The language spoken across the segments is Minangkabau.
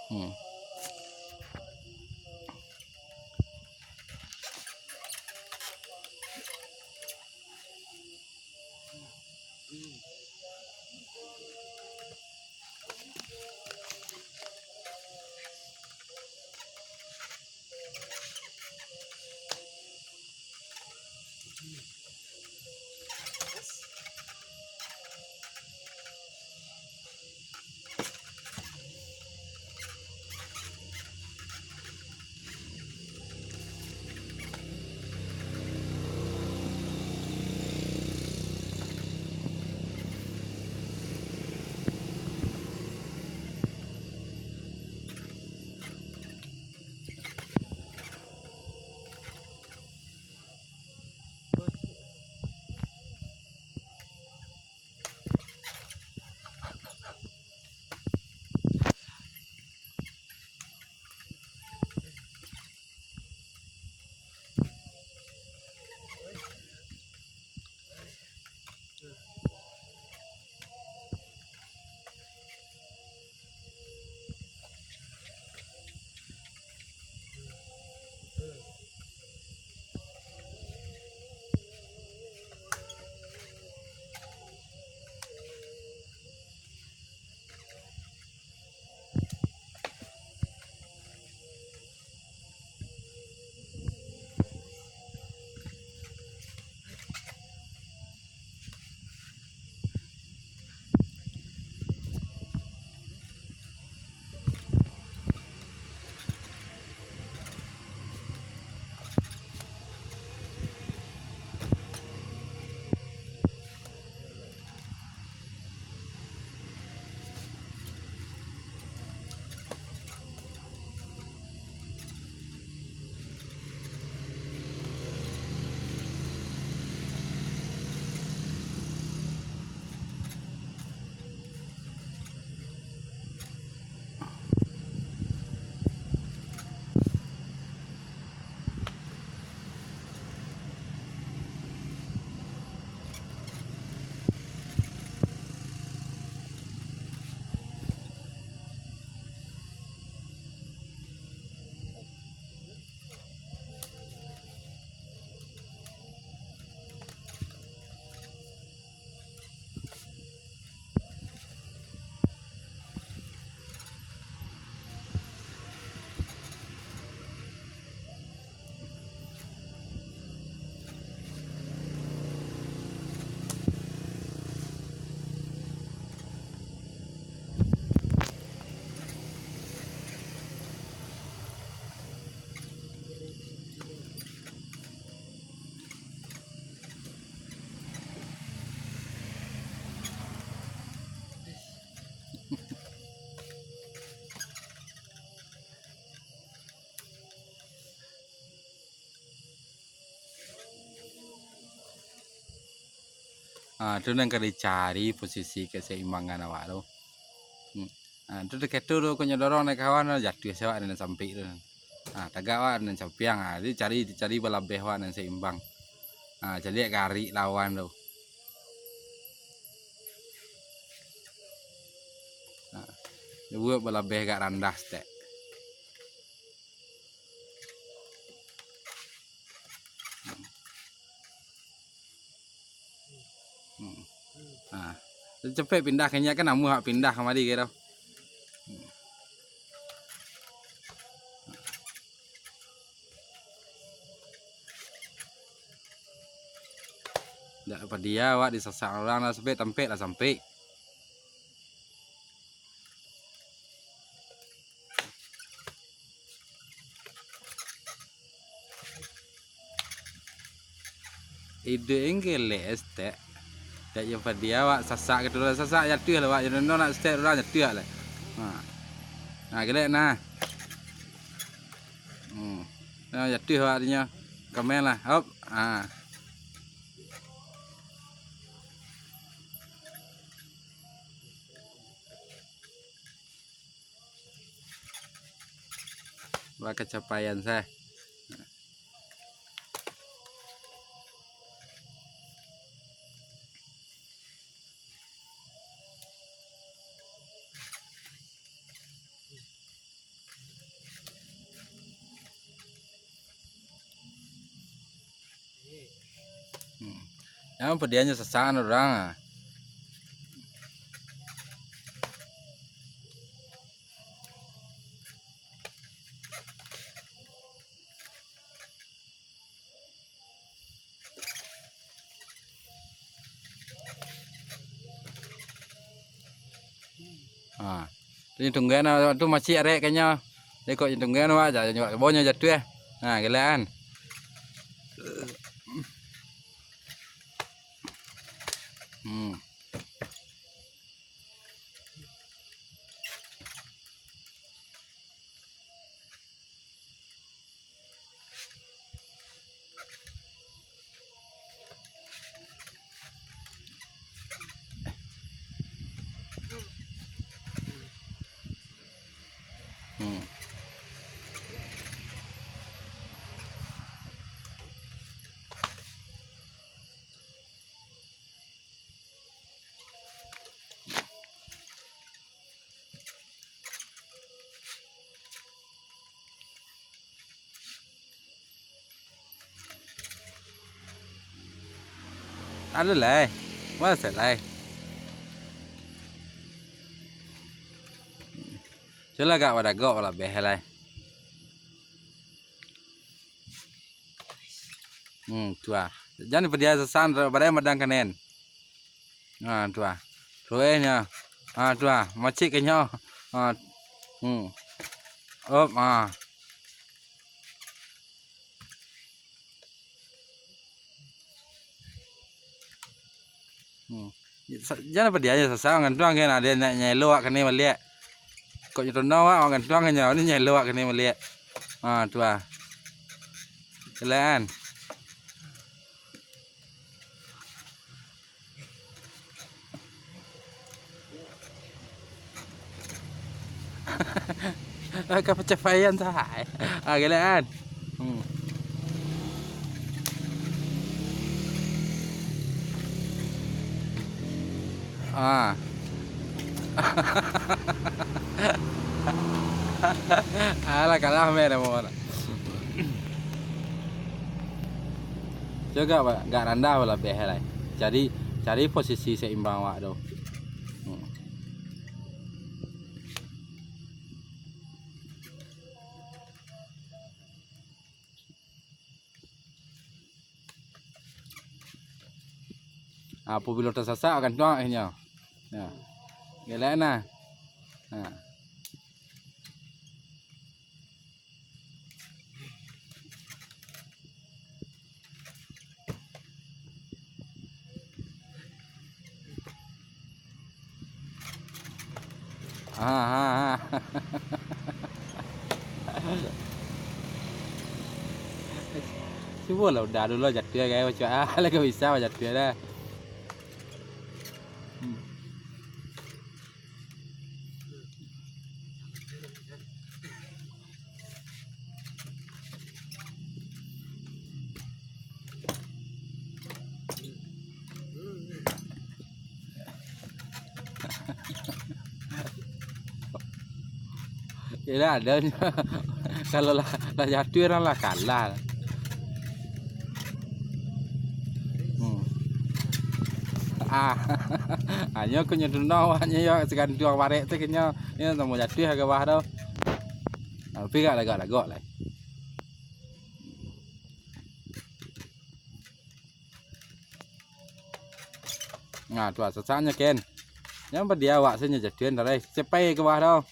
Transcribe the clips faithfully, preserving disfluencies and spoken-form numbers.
Hmm. Ah, tu nan ka dicari posisi keseimbangan awak tu. Hmm. Ah, tu dek itu tu, kok nyo dorong dek kawan, jatuah se awak nan sampik tu. Ah, tagak awak nan sampiang, ah, jadi cari, cari balabeh awak nan seimbang. Ah, caliak garik lawan tu. Ah, buek balabeh agak randah saketek. Hmm. Nah, capek pindah ka inyo kan, amuah awak pindah kamari ka tu. Dak padia awak disasak urang lah, sampai tampek lah sampai. Iduik engke lek estek. Dak yo padia awak sasak ka tu lah, sasak jatuah lah awak, yo nono nak estek urang jatuah lah. Ha. Nah, gelek nah. Hmm. Nah, jatuah awak dinyo. Komen lah. Hop. Ha. Bakacapaian sah. Jan padiahnyo sasakan urang. Ha. Tu nyo tungguan awak tu masih arek kanyo. Jadi kok nyo tungguan awak, ja-, ja-, bawonyo jatuah. Ha, giliran. Hmm. Hmm. Ado lai. Masa lai. Cubolah agak badagok lah beh lai. Hmm, tu ah. Jan padiah sasakan, badan madang kanen. Ha, tu ah. Ruehnyo. Ha, tu ah. Macik kanyo. Ha. Hmm. Op, ha. Hmm. Sa-, jan padiah sasakan, gantuang kan, ado nan nyaelo awak kanai baliak. Kok nyo tundong awak, awak gantuang kanyo, ni nyaelo awak kanai baliak. Ha, tu ah. Jalan. Ka pacapaian sahai. Ah, giliran. Hmm. Ah. Alah, kalah meh namo. Cubo agak randah balabeh lai. Cari, cari posisi saimbang awak tu. Hmm. Apabilo tasasak, gantuang akhirnyo. Nah. Gelek nah. Nah. Ha, ha, ha. Cubolah udah dulu jatuah, guys. Macam ah, lah ka bisa jatuah dah. Hmm. Iyolah, ado nyo. Kalau lah, lah jatuah, urang lah kalah. Hmm. Ah, hanyo ko nyo tundong awaknyo yo, sagantuang barek tu kanyo, nyo samo jatuah ka bawah tu. Nah, tapi agak lagok-lagok lai. Nah, tu lah, sasaknyo, Ken. Jan padiah awak sajo jatuahan, tarai. Capai ka bawah tu.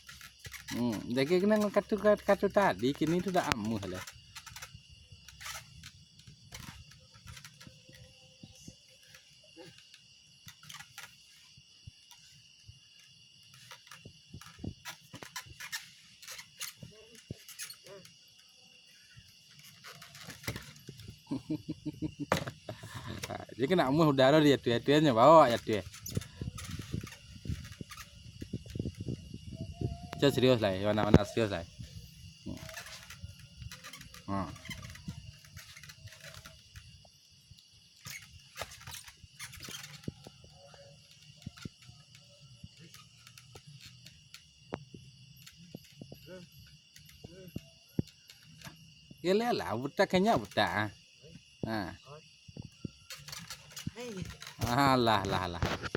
Hmm, jadi kena katu, katu tadi, kini tu dak amuah lah. Jadi kena amuah udaro di jatuah-jatuahnyo, bawa jatuah. Cak serius lah, mana-mana serius lah. Hmm. Iyolah lah, butak kanyak butak. Ha. Alah, lah, lah.